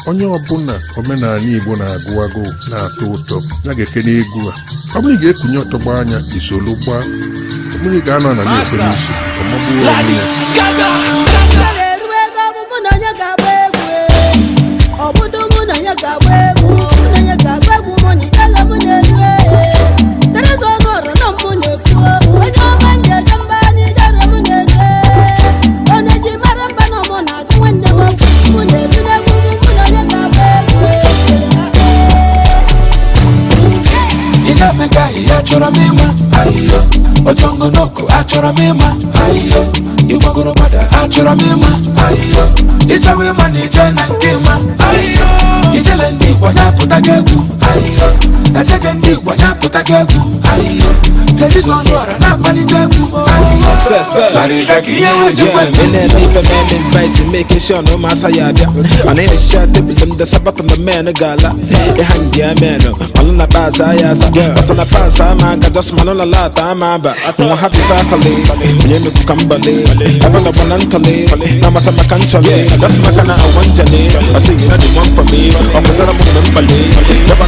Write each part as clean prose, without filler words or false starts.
Onye ọbụla omenala Igbo na-agụ agụụ na-atọ ụtọ ya ga-ekene egwu a. Ọ bụrụ ị ga-ekunye ọtọgbọ anya isolu gbaa, ọ bụrụ ị ga-anọ na na-efe n'isi ọmagbuo onwe ya. Achọrọ m ịma ayiyo, ochongonoko achọrọ m ịma ayiyo, ịgbagoro gbada achọrọ m ịma ayiyo, ịchọwa ịma na ije na nke ịma ayiyo, ijele ndị Igbo nyapụta gị egwu ayiyo, ezege ndị Igbo nyapụta gị egwu ayiyo, Teresa Ọnụọra na-akpalite egwu ayiyo. Making sure no massa yabia. And in the shot, them the Sabbath on the man, a gala. The hand, yeah, man. Malona Baza, Yaza, Basana Pasa, man, just Manola Lata, Mamba. I'm happy faculty. When you come, Bale, I'm on the one antale, Namasa Macanchale, that's Macana, I want Jane. I say, you know, the one for me. I'm a Bale,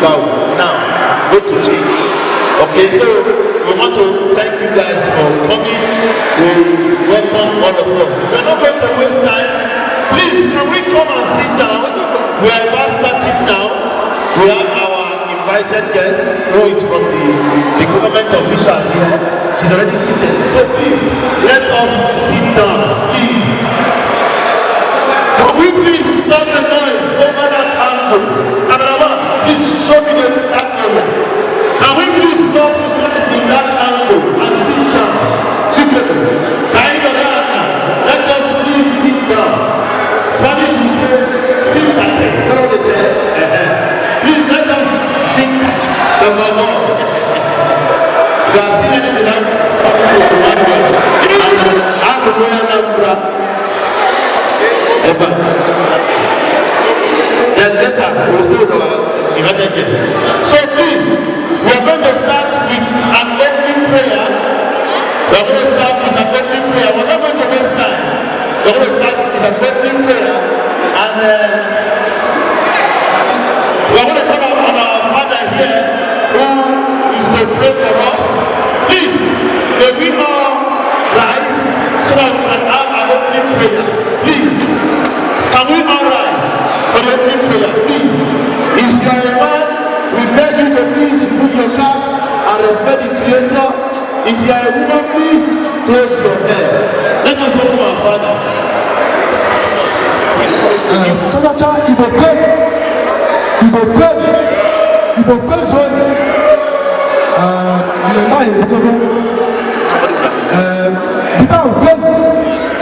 Igbo now. I'm going to change. Okay, so we want to thank you guys for coming. We welcome all of us. We're not going to waste time. Please, can we come and sit down? We are about starting now. We have our invited guest who is from the government official here. She's already seated. So please, let us sit down, please. Can we please stop the noise over that angle? Cameraman, please show me that area. Can we please stop the noise in that angle and sit down? Quickly. Can you Let us please sit down. Spanish will say, sit down. Is that what they say? Uh-huh. Please let us sit down. Por favor. You are still learning the language of Emmanuel. Abụ m onye Anambra. Ebe a. Then later, we will stay with our invited guests. So please, we are going to start with an opening prayer. We are going to start with an opening prayer. We are not going to waste time. We are going to start with an opening prayer. And we are going to call on our father here who is to pray for us. Please, may we all rise so that we can have our opening prayer. Please, can we all rise for the opening prayer? Please. If you are a man, we beg you to please remove your cap and respect the Creator. If you are a woman, please close your head. Let us welcome our father. Chachacha, Igbo kwenu! Igbo kwenu! Igbo kwezuonu! Mmemme ahụ ebidogo. Biba kwenu!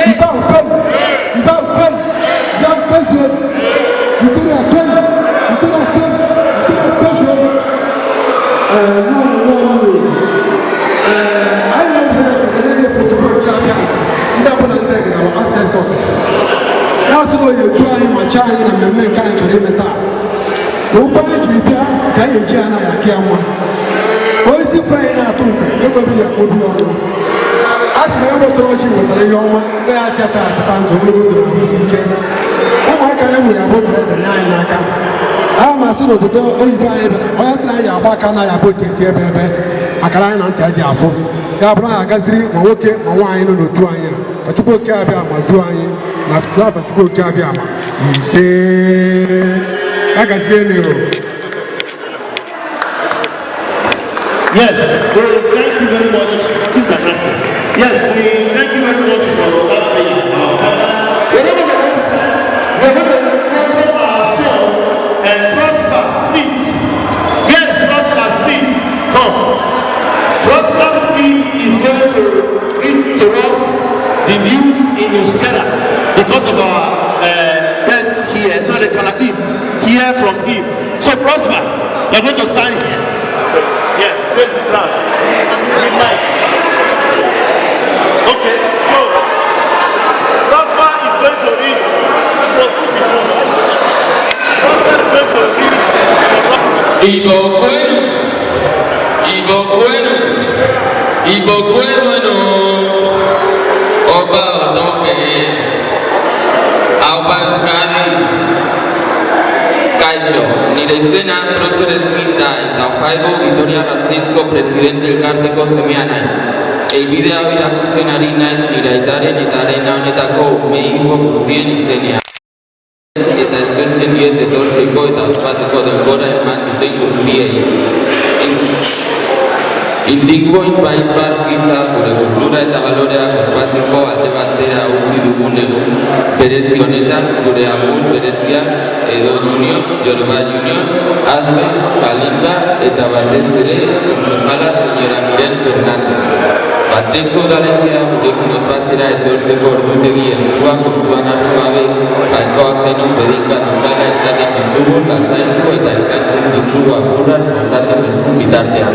Biba kwenu! Biba kwenu! Biba kwezuonu! Victoria kwenu! Victoria kwenu! Victoria kwezuonu! Nnọọ, nnọọ, nnọọ. Anyị na-ekele ekele na-efe Chukwu Okike Abịama, ndị ọbụla ndị egede, our ancestors, na-asị na oyi edu anyị ma chee anyị na mmemme nke anyị chọrọ ime taa, na ụgbọ anyị jiri bịa ka anyị eji anaghị aka ya nwa onye isi fere anyị na-atụ mgbe egbebi ya akpọbi ọnụ. A sị na onye wetara ọjị wetara ihe ọma, ndị ya atịata atata ndụ ogologo ndụ na ahụsi ike. Ụmụaka ya nwere abụọ tere ede nye anyị n'aka. A ma sị n'obodo oyibo anyị bịara, onye sị na anyị agba aka anaghị abụ oti eti ebe ebe akara anyị na ntị adị afụ ya bụrụ anyị agaziri ma nwoke ma nwaanyị nọ n'otu anyị a. Ka Chukwu Okike Abịama duo anyị na afa Chukwu Okike Abịama. Ise, ya gazie n'iru. Yes, we thank you very much. This is my answer. Yes, we thank you very much for that prayer, our father. We're going to we're going to welcome our son and Prosper Smith. Yes, Prosper Smith, come. Prosper Smith is going to read to us the news in Euskera because of our guest here, so they can at least hear from him. So Prosper, you're going to stand here. Yes, face the crowd. Good night. Okay, so Prosper is going to read. It was before. Prosper is going to read for us. Igbo kwenu! Igbo kwenu! Igbo kwenu! Ọba Ọdọke, Aupa Euskadi, Kaixo, nire izena Prosper Smith da eta Ojaibo Vitoria Gasteizko presidente elkarteko semea naiz. Helbide hau irakurtzen ari naiz nire aitaren eta arena honetako ume higo guztien izenean. Eta eskertzen diet etortzeko eta ospatzeko denbora eman duten guztiei. Indingoin País Basque gisa gure kultura eta baloreak ospatzeko alde batera utzi dugun egun berezi honetan gure agur bereziak Edo Junior, Yoruba Junior, Asbe, Kalimba eta batez ere concejala señora Miren Fernández. Gasteizko udaletxea gurekin ospatzera etortzeko ordutegi estua kontuan hartu gabe, jainkoak denon bedinka ditzala esaten dizugu, lasaitu eta eskaintzen dizugu apurraz gozatzen duzun bitartean.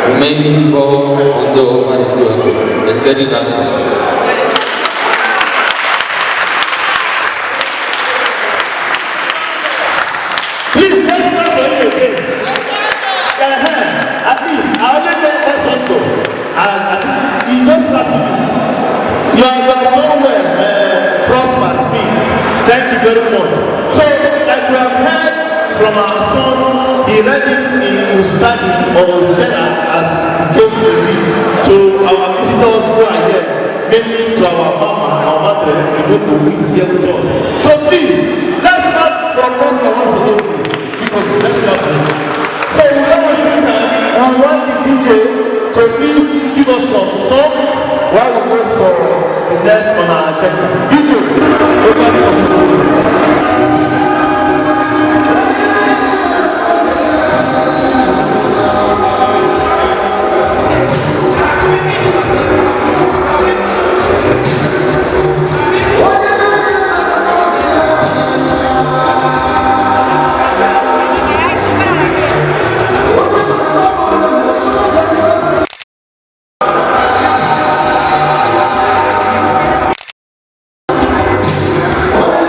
Ume Bilbok ondo opa dizuegu. Eskerrik asko. Please, let's clap for him again. At least, I only know Osonto. And I think he's just rapping it. You have done well, Prosper Smith. Thank you very much. So, like we have heard from our son, He read it in Ustadi or Euskera, as the case may be, to our visitors who are here, mainly to our mama, our madre, the people who is here with us. So please, let's clap for Prosper once again, please. People, let's clap for him. So without wasting time, we want the DJ to please give us some songs while we wait for the next on our agenda. DJ, over to you. Onye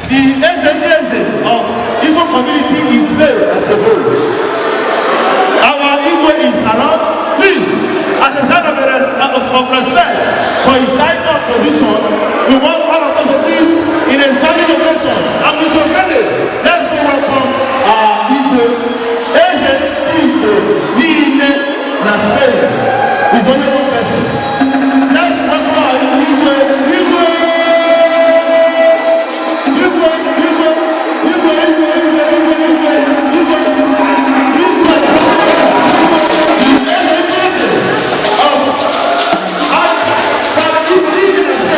The Eze ndị Eze of Igbo community is failed as a whole. Our Igbo is around. Please, as a sign of respect for his title and position, we want all of us to please, in a standing ovation and with together, let's go welcome our Igbo. Eze ndị Igbo niile na Spain is only one person. Let's welcome our Igbo. Igbo! Igwe, Igwe, Igwe, Igwe, Igwe, Igwe, Igwe, Igwe, Igwe, Igwe.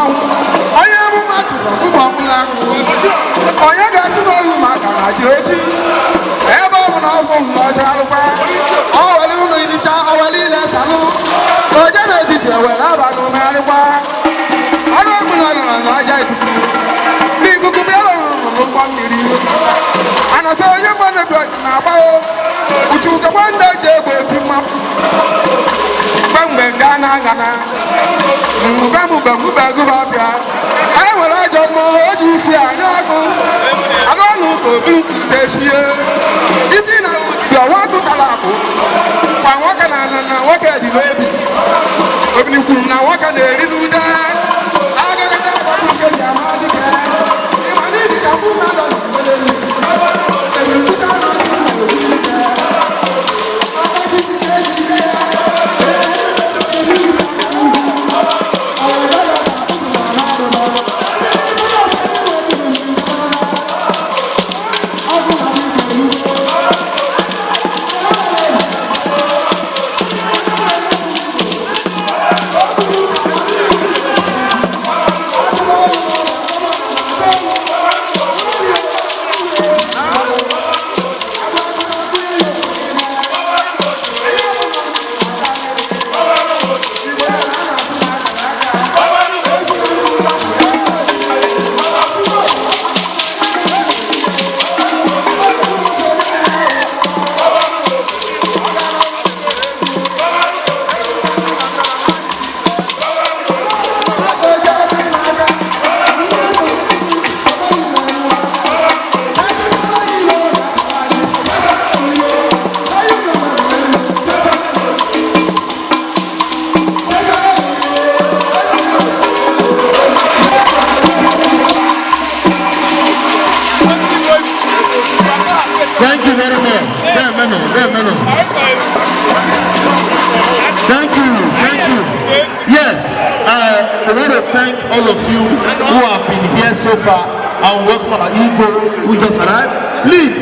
mmanwụ onye amụma tụrụ ọkụkọ ọbụla agụ onye ga-asị na ohu maka na ji oji ebe ọ bụ na ọgwụ m na ọcha arụkwa ọ were ụlọ iricha ọ were ile salụ oje na etiti ewere abalị umegharịkwa ọnụ ọgwụ na nọ na aja ikuku n'ikuku bịara rụrụ n'ụgbọ mmiri anasị onye mmadụ bi na-agba uchu ukekwa ndị eji egbe eti mmapụ mgbe nga na agana mgbemgbemgbegụbafịa e nwere ajọ mmụọ o ji isi anya ọkụ anụ ọnụ ụka obi utechie isi na ojiji ọnwa tụtara akụ kwa nwoke na na na nwoke dị n'obi obini kwuru na nwoke na-eri n'ude agagada agbapụ nke ji ama dike ịma n'idi ka mkpụ mmadụ na-enwere ebiri nkwụcha na ọdụ na-esi ike ọkọchị ike ejide ya. Thank you very much. There, Meno. There, Meno. Thank you. Thank you. Yes, I want to thank all of you who have been here so far and welcome our Igbo who just arrived. Please,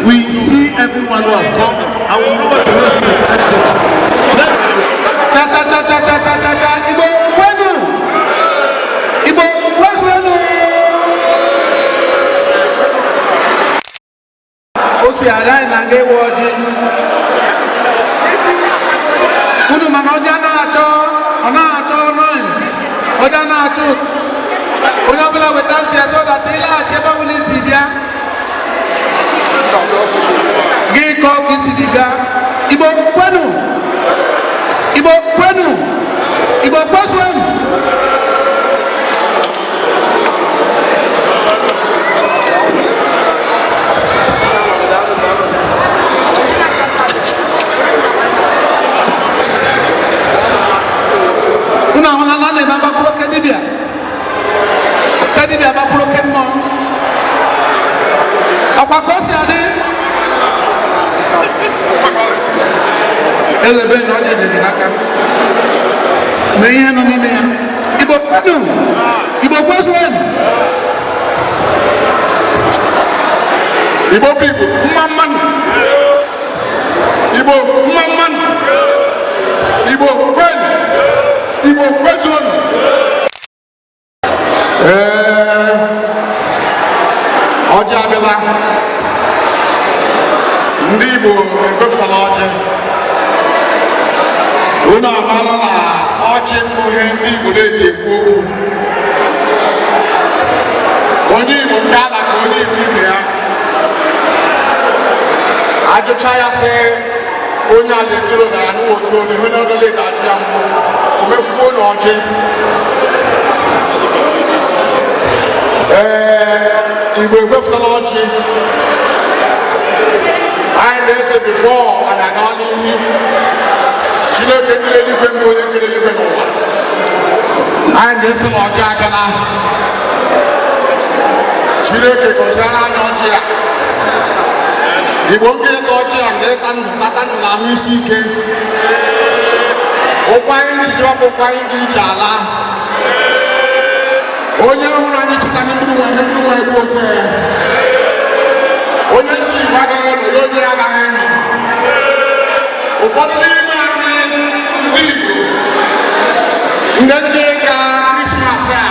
we see everyone who have come and we know what to waste your time for. Cha cha cha cha cha cha cha cha Igbo kwenu Igbo kwezuenu o si ada anyị na-aga ịwa ọjị unu mana ọjị anaghị achọ ọ naghị achọ noise ọjị anaghị achọ ụtọ. Onye ọbụla weta ntị ya so that ịlaghachi ebe ọbụla isi bịa gị kọọ ka isi gị gaa. Igbo kwenu Igbo kwenu Igbo kwezuenu. Unu ahụla na a na-eme agbakwuru oke dibịa oke dibịa agbakwuru oke mmụọ ọkwa ka o si adị elebe na ọjị dị gị n'aka mee ihe nọ n'ime ya. Igbo kwenu Igbo kwezuenu. Igbo bụ Igbo mma mmanụ Igbo mma mmanụ Igbo kwenu Igbo kwezuonu. Ee, ọjị abịala. Ndị Igbo egwefutala ọjị. Unu amaala na ọjị mbụ ihe ndị Igbo na-eji ekwu okwu. Onye Igbo nke ala ka onye Igbo ibe ya ajụcha ya sị onye ala ezuru gara n'ụwa otu onye onye ọdọla ga-ajụ ya mbụ o mefugo na ọjị. Ee, Igbo egwefutala ọjị. Anyị na-ese bifo anyị agawa n'ihu. Chineke ndị eluigwe mbụ onye kere eluigwe n'ụwa anyị na-ese na ọjị agala. Chineke gọziara anyị ọjị ya. Igbo ndị ịta ọjị a nga ịta ndụ tata ndụ na ahụ isi ike. Ụkwụ anyị ndị ji bụ ụkwụ anyị ndị ije ala. Onye hụrụ anyị chetaghị mkpụrụ nwa ihe mkpụrụ nwa egbu okwe ya. Onye isi Igbo agaghị nọ ya onye agaghị nọ. Ụfọdụ n'ime anyị ndị Igbo ndị ndị ga Krismas a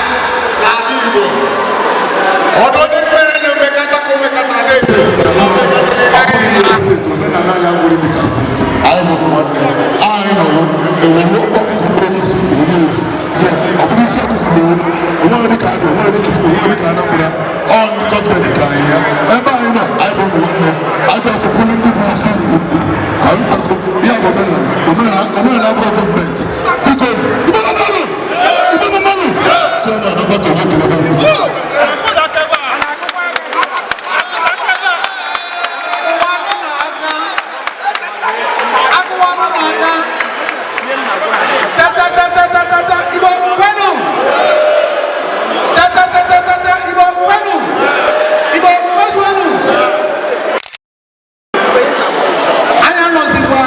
Chairman over to you to Cha-cha-cha-cha-cha-cha, Igbo kwenu! Cha-cha-cha-cha-cha-cha, Igbo kwenu! Igbo kwezuenu! Anyị anọzikwa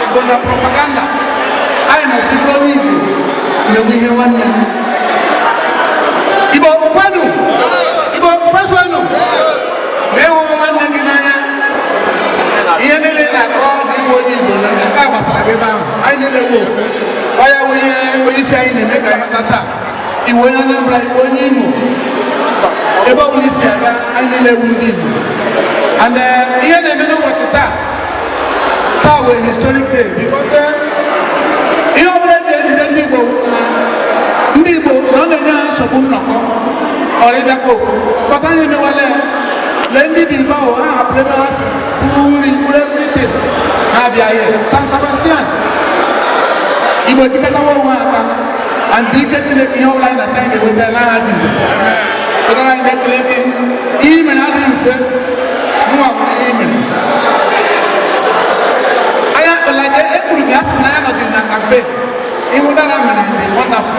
Igbo na propaganda, anyị nọzikwa onye Igbo na-enwe ihe nwanne. Igbo kwenu! Igbo kwezuenu! Ma ịhụ nwanne gị n'anya, ihe niile ị na-akọ na iwe onye Igbo na nke a gbasara gị ebe ahụ, anyị niile wụ ofu. Ọ ya wụ ihe onye isi anyị na-eme ka anyị mata taa. Iwe onye Anambra, iwe onye Imo, ebe ọ bụla isi aga, anyị niile wụ ndị Igbo. And ihe na-eme n'ụbọchị taa taa wee historic day, because ihe ọ bụla eji ejide ndị Igbo na ndị Igbo na ọ na-enye ha nsogbu nnọkọ ọrịbịakọ ofu kpọta. Anyị emewala ya. Lee ndị Bilbao, ha hapụrụ ebe ha si buru nri, buru everything, ha bịa here San Sebastian. Igbo jikọtawa onwe ha aka, and ike Chineke, ihe ọbụla anyị na-achọ, anyị ga-enweta n'aha Jizọs. Pụtara anyị na-ekele gị. Ihe i mere adịghị mfe. Nwa nwere ihe i mere anya, like ekwuru m ya, sị m na ya nọziri na campaign. Ihe ụdara mere dị wonderful.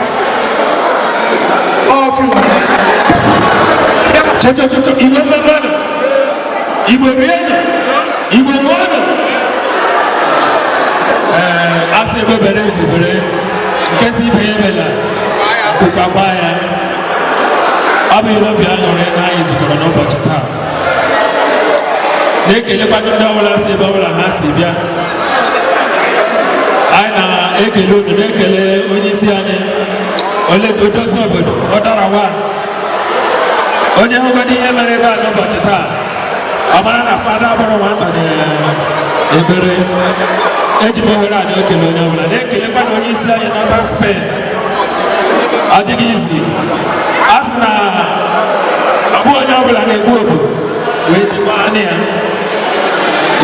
All few. Chochochocho, Igbo mmanụ, Igbo rienụ, Igbo ṅụọnụ. Ee, asị ebe bere ugobere, nke si ibe ya ebela kwukwakwa ya. Ọ bụ ihe obi aṅụrị na anyị zukọrọ n'ụbọchị taa, na-ekelekwa ndị ọbụla si ebe ọbụla ha si bịa. Anyị na-ekele unu, na-ekele onye isi anyị, ole odozi obodo ọdarawa, onye hụgodị ihe mere ebe a n'ụbọchị taa, ọ mara na fada bụrụ nwata na ekpere. Eji m ohere a na-ekele onye ọbụla, na-ekelekwa na onye isi anyị Northern Spain. Ọ dịghị izi a sị na ọ bụghị onye ọbụla na-egbu obu wee jikwa anụ ya.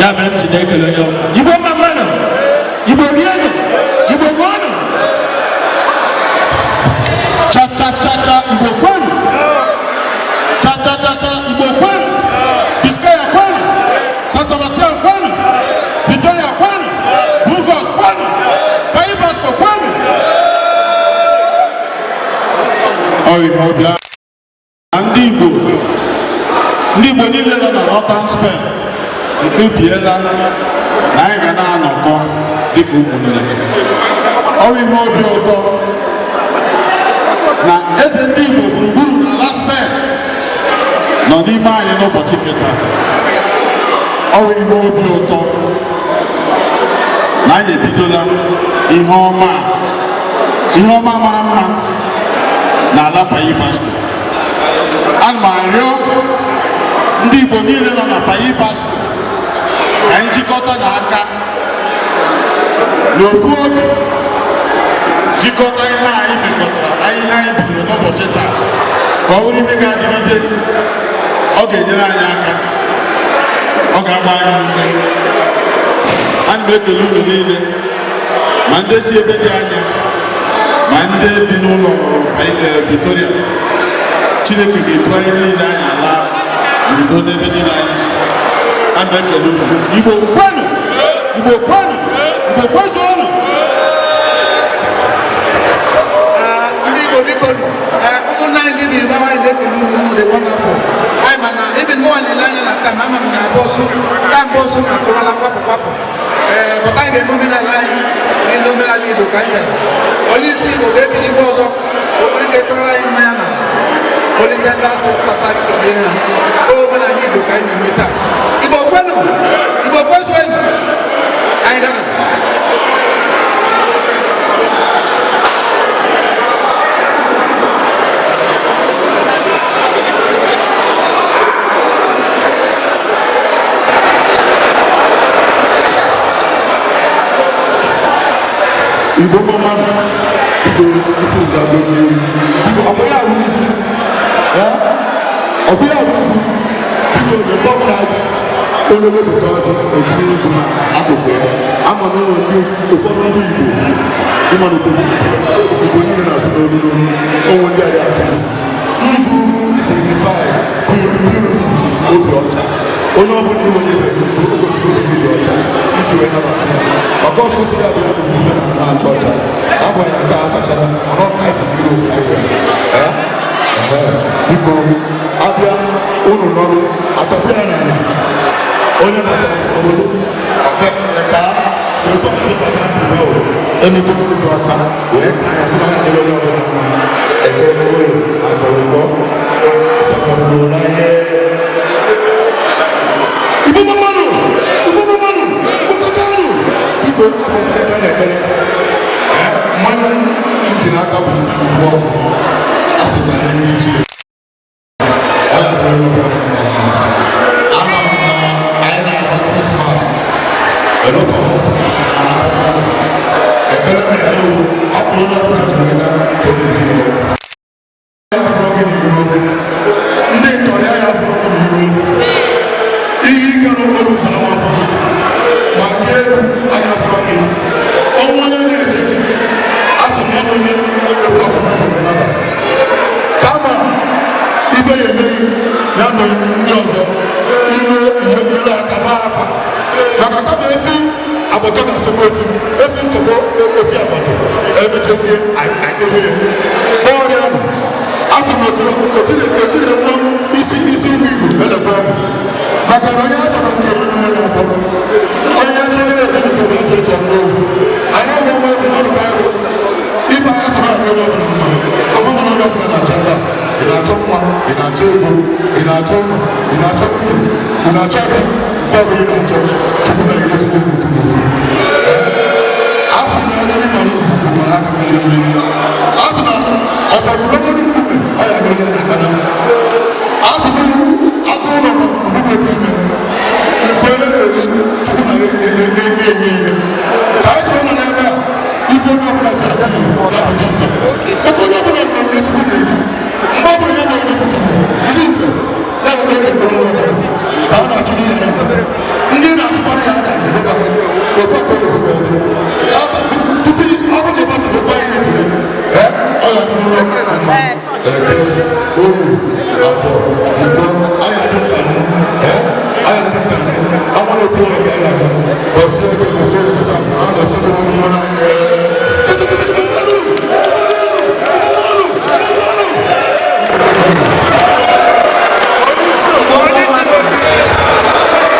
Ya mere m ji na-ekele onye ọbụla. Igbo mma mmanụ, Igbo rienụ, Igbo ṅụọnụ. Cha cha cha cha, Igbo kwenu! Cha cha cha cha, Igbo kwenu! Biscaya kwenu! San Sebastian kwenu! Victoria kwenu! Burgos kwenu! País Vasco kwenu! Ọ ihe ọbịa ndị Igbo, ndị Igbo niile nọ na Northern Spain ekpebiela na anyị ga na-anọkọ dịka ụmụnne. Ọ bụ ihe obi ụtọ na eze ndị Igbo gburugburu n'ala Spain nọ n'ime anyị n'ụbọchị kịta. Ọ bụ ihe obi ụtọ na anyị ebidola ihe ọma a, ihe ọma mara mma n'ala País Basco. Ana m arịọ ndị Igbo niile nọ na País Basco ka anyị jikọta n'aka n'ofu obi, jikọta ihe anyị mekọtara na ihe anyị bidoro n'ụbọchị taa, ka ọ bụrụ ihe ga-adịgide. Ọ ga-enyere anyị aka, ọ ga-agba anyị ume. Ana m ekele unu niile, ma ndị si ebe dị anya, ma ndị bi n'ụlọ Victoria. Chineke ga-edu anyị niile, anyị ala n'udo n'ebe niile anyị si. Ana m ekele unu. Igbo kwenu! Igbo kwenu! Igbo kwezuonu! Ndị Igbo, biko nụ. Ụmụnne anyị ndị Bilbao, anyị na-ekele unu. Unu dị wonderful. Anyị ma na even mụnwa na-ele anya na tam, ama m na bọọsụ tam, bọọsụ na-akụwala kwapụ kwapụ. Ee, pụta, anyị ga-eme omenala anyị niile, omenala Igbo ka anyị mere. Onye isi Igbo ga-ebilikwa ọzọ, o nwere ike tụọrọ anyị mmanya na olite ndị ancestors anyị, kelee ha. Omenala Igbo ka anyị na-eme taa. Igbo kwenu! Igbo kwezuenu! Anyị gara. Igbo mmanụ, biko, ife ga-abụ n'ihu, biko. Ọ bụ ya bụ nzu, ee, ọ bụ ya bụ nzu. Biko, na mgbe ọbụla onye wepụta ọjị, etinye nzu n'akụkụ ya. Ama na ụlọ ndị ụfọdụ ndị Igbo, ịma na obodo Igbo niile na-asụ n'olu n'olu onwe ndị adị atụ. achara, mana ọ ka anyị fi Europe ka anyị wee. Ee, ehe, biko, abịa unu nọrụ atọbịa ya n'ala, onye bata owelu ọbịa ka so etu a si bata mpụta o emetụ ụzọ aka wee ka anya sị na ya adịghị onye ọbụla mma. Eke, Oye, Afọ, Nkwọ sọpọrọ n'anya. Igbo mmanụ, Igbo mmanụ, Igbo kachanụ, biko, asị m ebe na-ekpere. Ee, mmanya ntị n'aka bụ ugwu ọkụ, asị ka anyị ndị ichie ọ ya dịrị onye ọbụla na mma. Ama m na anyị na-agba Christmas, a lot of us na-anakọ mmadụ ekpere na-emewu ọ bụ onye ọbụla jiri wee na ka ọ ga-eji wee nata ya afọrọ gị n'iru, ndị ntọrị ya afọrọ gị n'iru, ihe ike n'okporo ụzọ ama afọ gị, ma nke elu anya afọrọ gị, ọnwụ onye na-eche gị. A sị na ọ bụ onye ebe ọkụkọ ụzọ wee nata, kama ife ya emeghị ya nọ ndị ọzọ iru ihe ilu aka baa akwa, maka kama efi agbata ga-asọgbu efi, efi nsogbu efi agbata emechezie akpere ya bọọlụ ahụ. A sị m otiri nwa isi isi ụmụ Igbo elekwa ọgwụ, maka na onye achọrọ nke onye onye n'afọ onye chọrọ ihe ekelekwa bụ eche eche nwa ofu anyị ahụ nwa ofu mmadụ ka ahụ ibe anya sọrọ ahụ onye ọbụla mma ọmụmụ onye ọbụla na-achọ ebe a. Ị na-achọ nwa, ị na-achọ ego, ị na-achọ ụlọ, ị na-achọ nwunye, ị na-achọ ebe nke ọbụla ị na-achọ, Chukwu na-enyezi gị ofu n'ofu. A sị na onye mmadụ gbara aka mere mmiri, a sị na ọbọgwụrọgoro mkpume ọ ya onye na-akpana, a sị na agụ ụlọ ma ududo ime nke onye na-esi Chukwu na-enye ime ka anyị sị nọ n'ebe a. Ife onye ọbụla chọrọ ka ihe na-apụta mfe, maka onye ọbụla nwere onye Chukwu na-eji mgbe ọbụla onye ọbụla pụtara jiri mfe ya bụ na oge onye ọbụla ka a na-achụ ihe na-eme ndị na-achụkwara ya na-ejideba otu akọ ya esi wee dị tupu ọ bụrụ na ịbatara ụgbọ ihe ebule. Ee, ọ ya dịrị mma. Eke, Oye, Afọ, Nkwọ, anyị adị nka nnụ. Ee, anyị adị nka nnụ ọnwa na-etu ụlọ ka ya adị bọsị eke, bọsị oye, bọsị afọ na bọsị ebe ọrụ ọrụ anyị.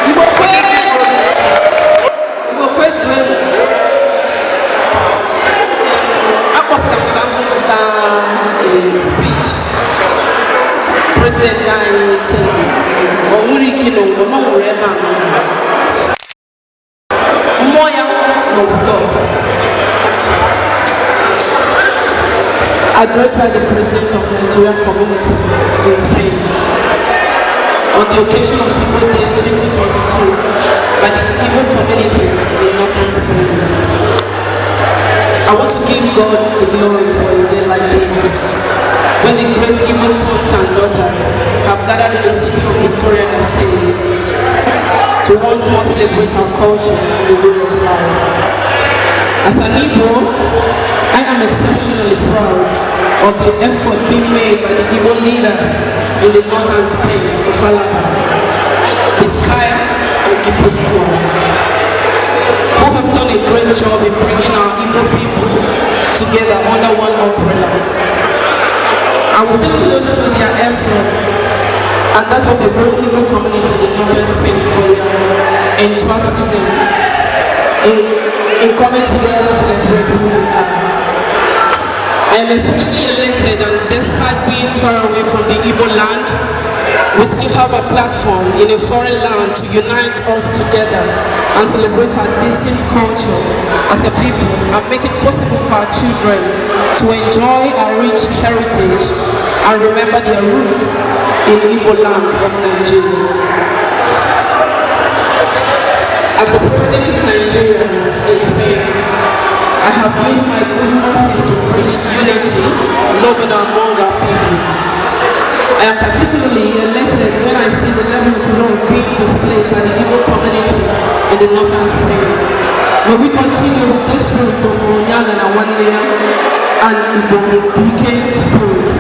Igbo kwenu! Igbo kwezuenu! Akpọpụtara m ka m gụpụta a speech president anyị sị o nwere ike ịnọ mgbe ọ nwụrụ ebe a nọ. Mmụọ ya nọ with us. Addressed by the president of Nigerian community in Spain on the occasion of Igbo Day 2022 by the Igbo community in northern Spain. I want to give God the glory for a day like this, when the great Igbo sons and daughters have gathered in the city of Victoria Gasteiz to once more celebrate our culture and the way of life. As an Igbo, I am exceptionally proud of the effort being made by the Igbo leaders in the northern Spain of Alaba, Vizcaya, and Gipuzkoa, who have done a great job in bringing our Igbo people together under one umbrella. I will stay close to their effort and that of the whole Igbo community in northern Spain for their enthusiasm in coming together to celebrate who we are. I am especially elated, and despite being far away from the Igbo land, we still have a platform in a foreign land to unite us together and celebrate our distinct culture as a people and make it possible for our children to enjoy our rich heritage and remember their roots in Igbo land of Nigeria. As the president of Nigerians in Spain, I have used my good office to preach unity, love, and among our people. I am particularly elated when I see the level of love being displayed by the Igbo community in the northern Spain. May we continue with this spirit of Onye Aghana Nwanne Ya and Igbo Ike spirit.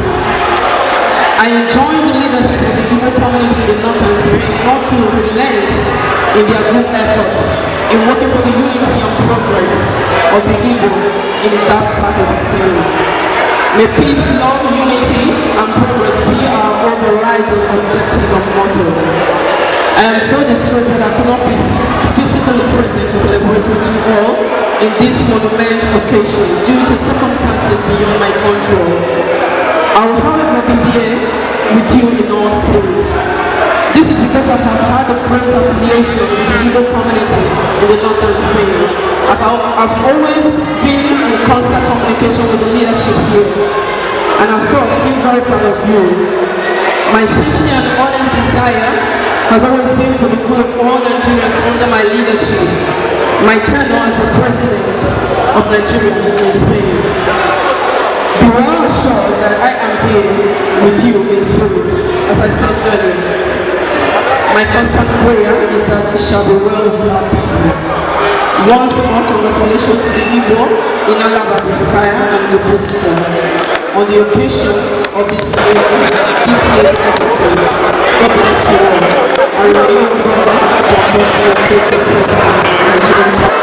I enjoin the leadership of the Igbo community in the northern Spain not to relent in their good efforts in working for the unity and progress. of the Igbo in that part of Spain. May peace, love, unity, and progress be our overriding objective and motto. I am so distressed that I could not be physically present to celebrate with you all in this monumental occasion due to circumstances beyond my control. I will, however, be there with you in all spirit. This is because I have had a great affiliation with the Igbo community in the northern Spain. I've always been in constant communication with the leadership here, and I so feel very proud of you. My sincere and honest desire has always been for the good of all Nigerians under my leadership, my tenure as the president of Nigeria in Spain. Be well assured that I am here with you in spirit, as I said earlier. My constant prayer is that it shall be well with our people. Once more, congratulations to the Igbo in Alaba, Vizcaya and Gipuzkoa on the occasion of this year's Eid. God bless you all. I remain your brother, John Bosco Okeke, President of Nigeria.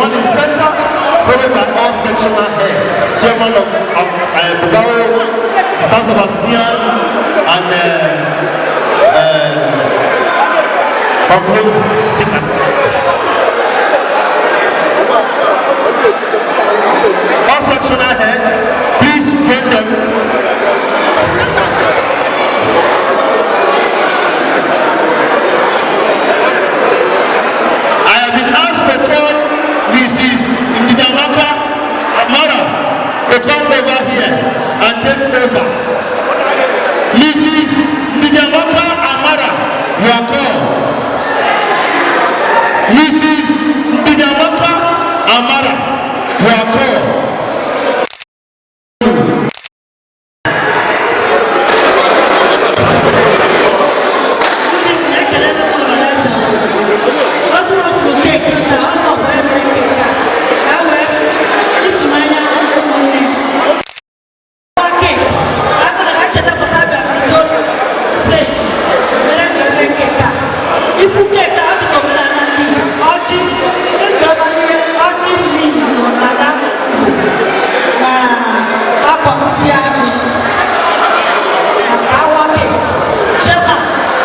one in center, followed by all sectional heads, chairman of Bugao, San Sebastian, and Pamplona. I think I'm right. All sectional heads, please join them. I have been asked to call Mrs. Ndidamaka Amara to come over here and take over. Mrs. Ndidamaka Amara, you are called. Mrs. Ndidamaka Amara, you are called. Otu afọ keeki ka ọ nọ bụ ebe keeki a ka wee ịfụnanya ụmụnne gba keeki ka a ka chetakwa abịa Pretoria, Spain mere na ebe keeki a ifu keeki a ọ dịka omenala ndị Igbo ọjị ebi ọbara ihe ọjị niile nọ n'ala Igbo na akwa isi agụ ka awa keeki chema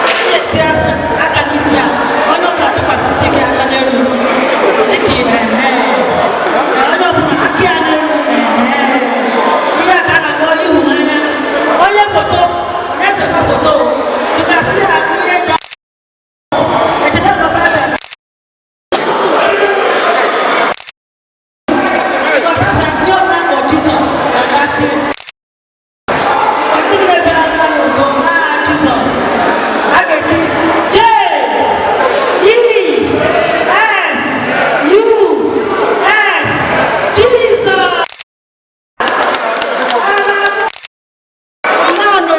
na-eti asa aka n'isi a onye ọbụla tụkwasị isi gị aka n'elu dịka ehe onye ọbụla aka ya n'elu ehe ihe a ka a na-akpọ ịhụnanya onye foto na-esekwa foto dịgasị ya ihe ga echeta mbọsị abịa because asa ihe ọbụla kpọ Jizọs na-agasị ndị niile bịara nna n'udo n'aha Jizọs a ga-eti J E S U S Jizọs a na-agụ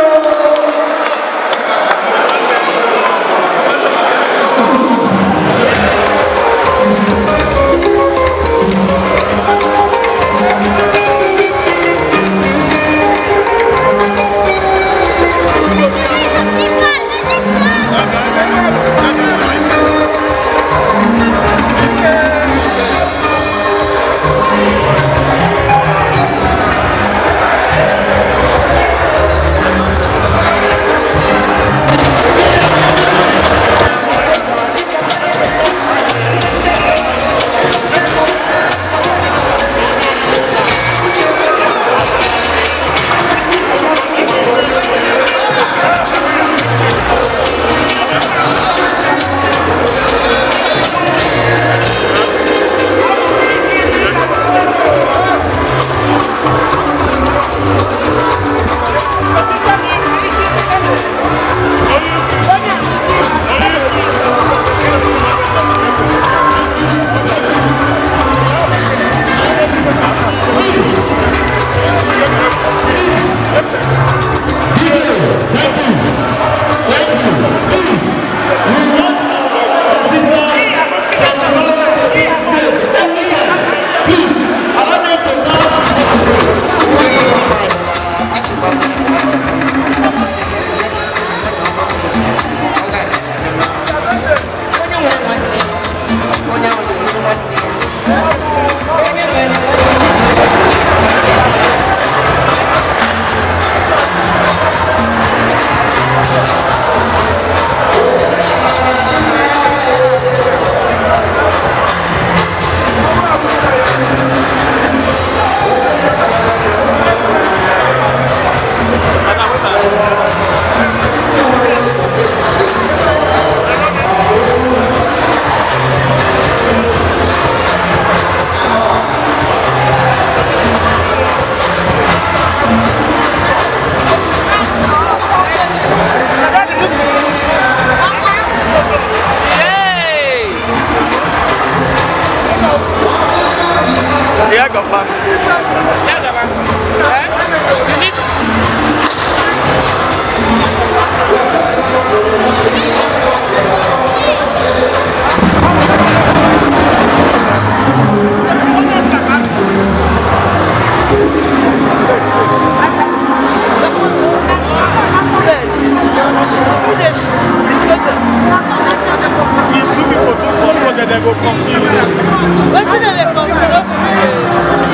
mmanụ. Wetin dem dey complain?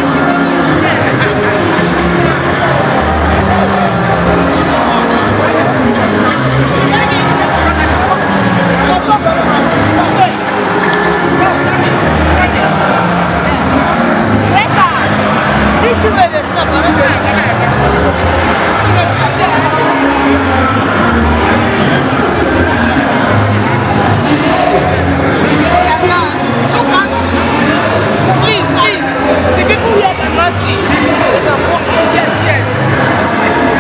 This is where they stop. I don't I can't. Please, please. The people here cannot see. They can walk. Yes, yes.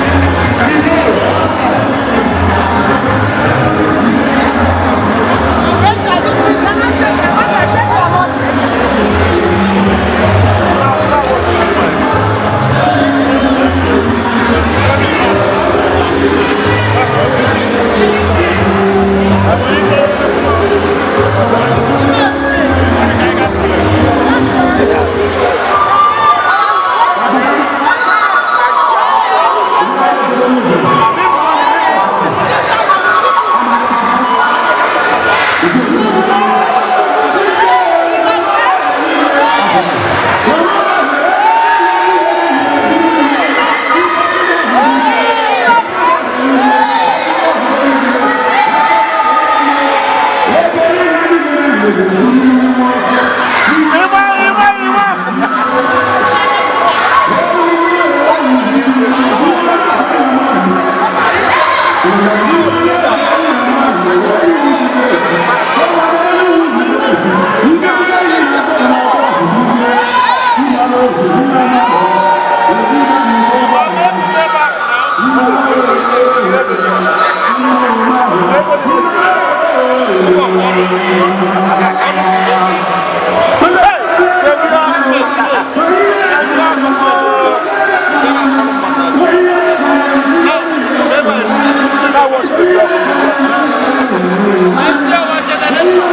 This is our generation.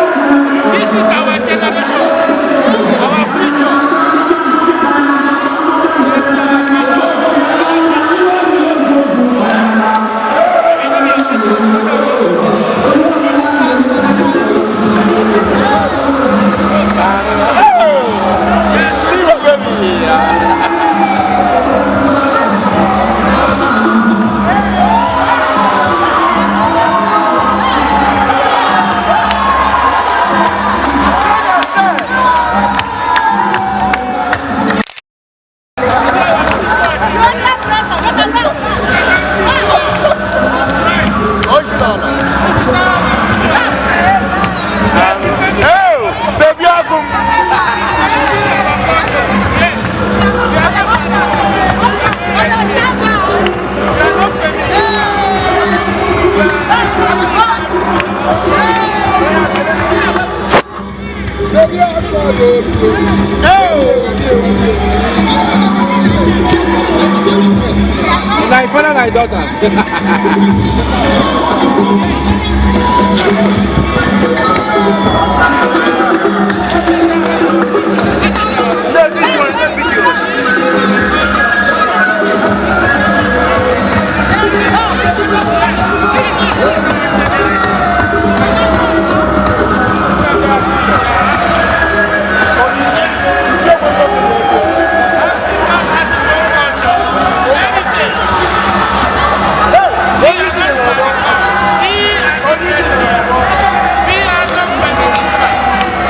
This is our generation. Our future. This is our future. Like father, like daughter. We are not feminists.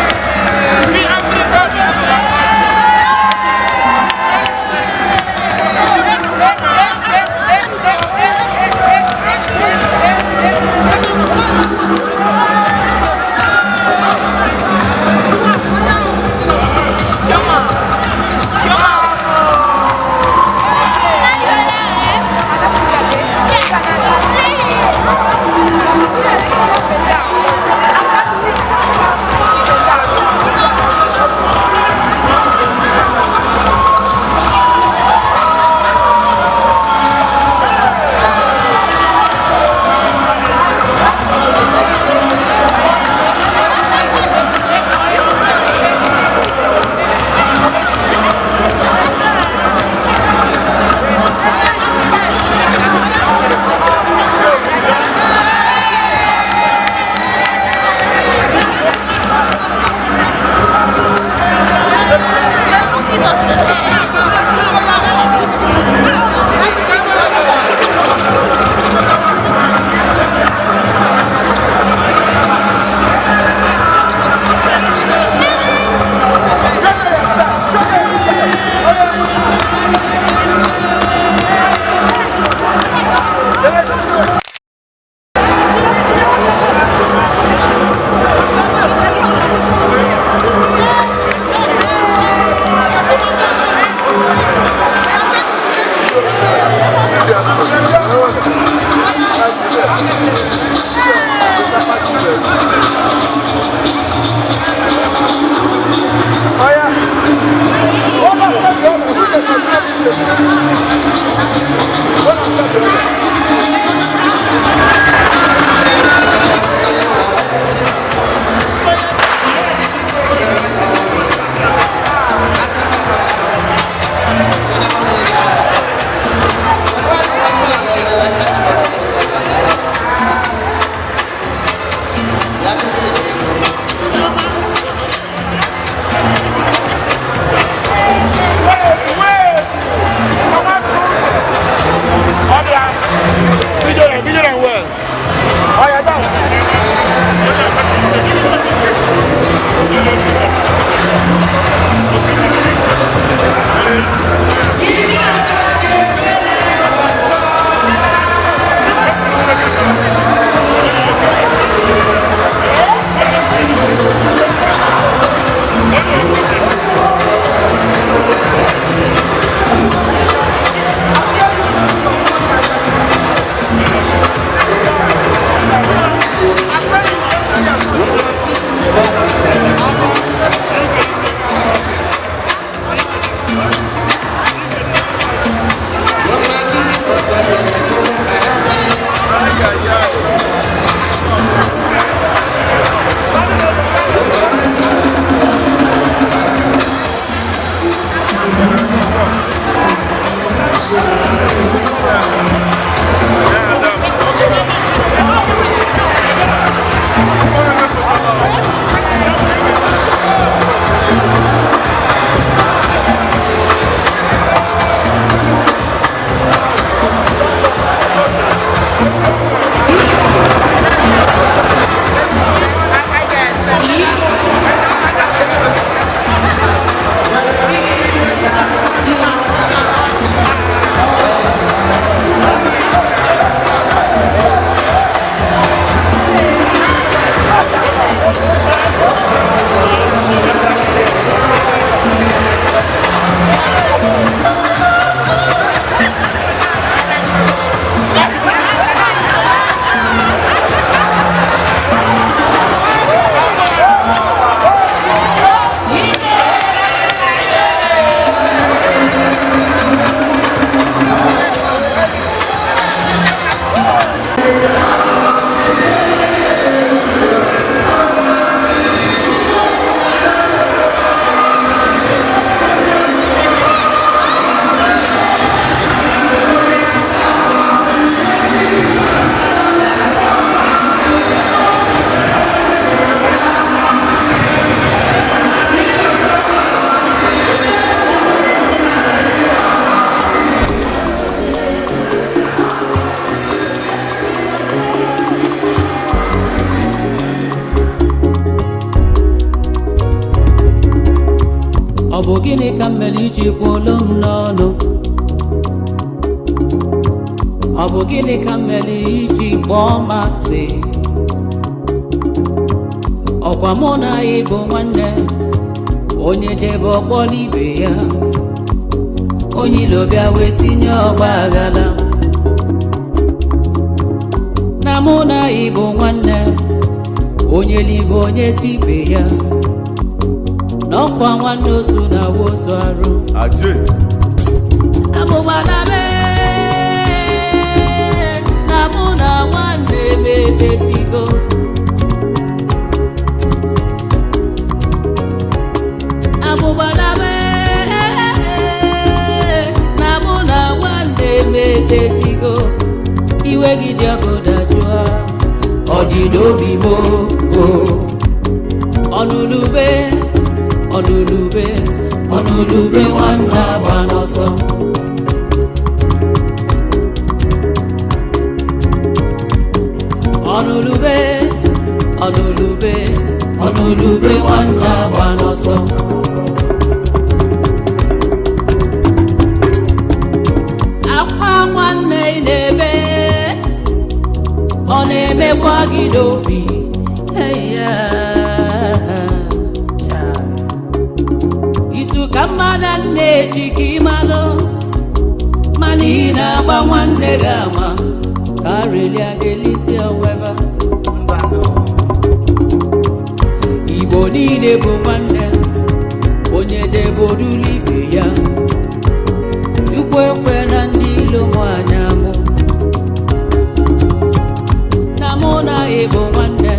Ọ bụ gịnị ka m mere iji kwuolu m n'ọnụ? Ọ bụ gịnị ka m mere iji kpọọ m asị? Ọkwa mụ na ị bụ nwanne, onye jebe ọkpọrọ ibe ya, onye ilo bịa wee tinye ọgba aghara. Na mụ na ị bụ nwanne, onye libe onye tibe ya, n'ọkwa nwanne ozu na awa ozu arụ. Abụgbala mee na mụ na nwanne m emezigo. Abụgbala mee na mụ na nwanne m emezigo. Iwe gị dị ọkụ dajụọ, ọ dị n'obi m o. Ọnụlube, ọnụlube, ọnụlube nwanne agba n'ọsọ. Ọnụlube, ọnụlube, ọnụlube nwanne agba n'ọsọ. Akwa nwanne ị na-ebe, ọ na-emekwa gị n'obi. Hey, yeah. Izu ka mmadụ na-eji ka ịmalụ, mana ị na-agba nwanne gị ama ka arelia delisi onweva. Igbo niile bụ nwanne, onye jebodulu ibe ya. Chukwu ekwe na ndị ilo mụ anya mụ, na mụ na ịbụ nwanne,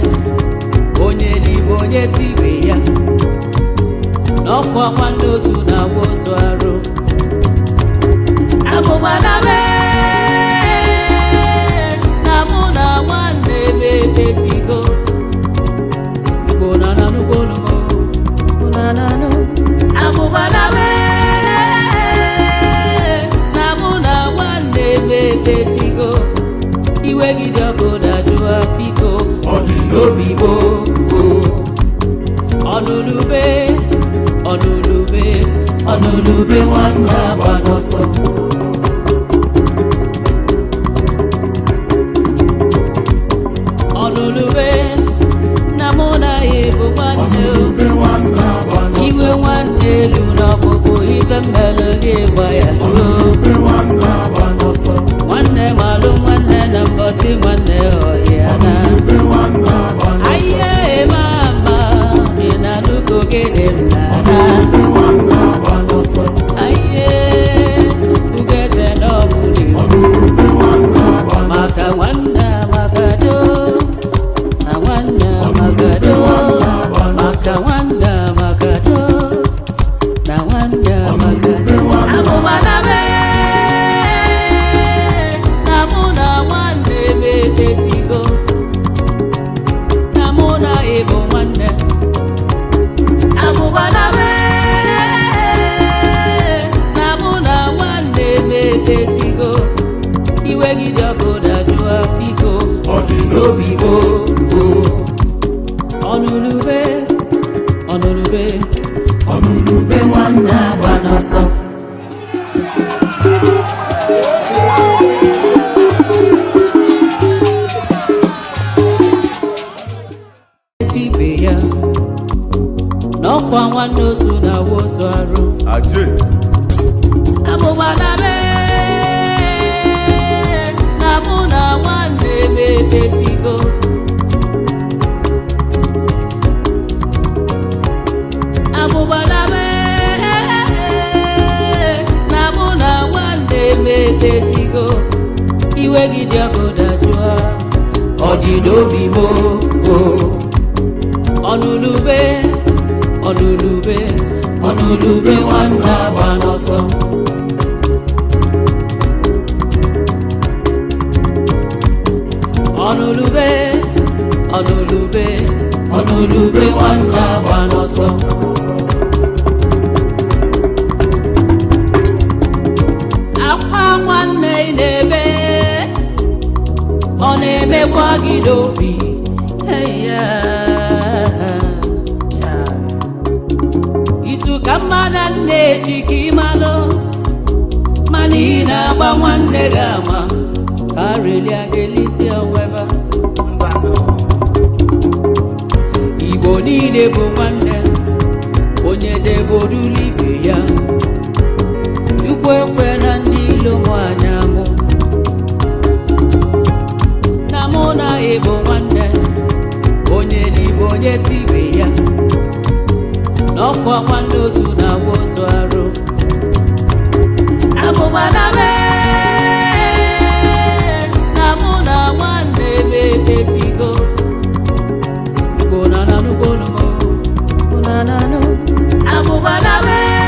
onye libe onye tibe ya, n'ọkwa nwanne ozu na-agwa ozu arụ. Abụgbala mee na mụ na nwanne m emezigo. Igbo na nanụgbo olumo, na nanụ. Abụgbala mee na mụ na nwanne m emezigo. Iwe gị dị ọkụ dajụa biko, ọ dị n'obi m o. Ọnụlube, ọnụlube, ọnụlube nwanne agba n'ọsọ. Ọnụlube na mụ na ya bụ nwanne o. Iwe nwanne elu n'ọkpụkpụ ife mmelụ gị gba ya ruo. Nwanne malụ nwanne na mbọsị nwanne ọhịa na. Ahịa eme ama dị na nnukwu gịnị nna. Ahịa ugeze n'ọbụla maka nwanne amagado na nwanne amagado maka nwanne amagado na nwanne amagado. Abụgbala mee na mụ na nwanne m emezigo, na mụ na ịbụ nwanne. Abụgbala mee na mụ na nwanne m emezigo. Iwe gị dị ọkụ dajụa biko, ọ dị n'obi m o. Ọnụlube, ọnụlube, ọnụlube nwanne agba n'ọsọ. Ibe ya n'ọkwa nwanne ozu na-awa ozu arụ. Abụgbala mee na mụ na nwanne m emezigo. Abụgbala mee na mụ na nwanne m emezigo. Iwe gị dị ọkụ dajụọ, ọ dị n'obi m o. Ọnụlube, ọnụlube, ọnụlube nwanne agba n'ọsọ. Ọnụlube, ọnụlube, ọnụlube nwanne agba n'ọsọ. Akwa nwanne ị na-ebe, ọ na-emekwa gị n'obi. Hey, yeah. Izu ka Ka mmadụ na-eji ka ịmalụ, mana ị na-agba nwanne gị ama ka arelia delisi onweva. Igbo niile bụ nwanne, onye jebodulu ibe ya. Chukwu ekwe na ndị ilo mụ anya mụ na mụ na ịbụ nwanne, onye libe onye tibe ya n'ọkwa nwanne ozu na-agwa ozu arụ. Abụgbala mee na mụ na nwanne m emezigo. Igbo na nanụgbo numo. Abụgbala mee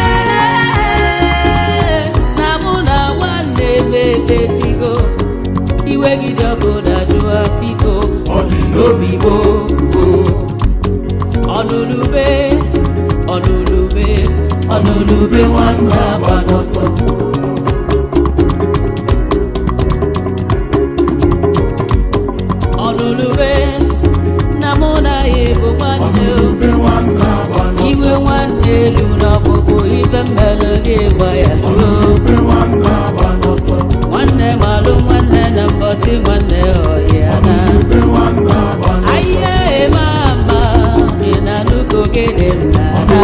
na mụ na nwanne m emezigo. Iwe gị dị ọkụ dajụa biko, ọ dị n'obi gboo gboo. Ọnụlube, ọnụlube, ọnụlube nwanne agba n'ọsọ. Ọnụlube na mụ na ya bụ nwanne o. Iwe nwanne elu na ọbụbụ ife mmelụ gị gba ya ruo. Nwanne malụ nwanne na mbọsị nwanne ọhịa na. Ahịa eme ama ị na-anụgo gịnị m na-ana.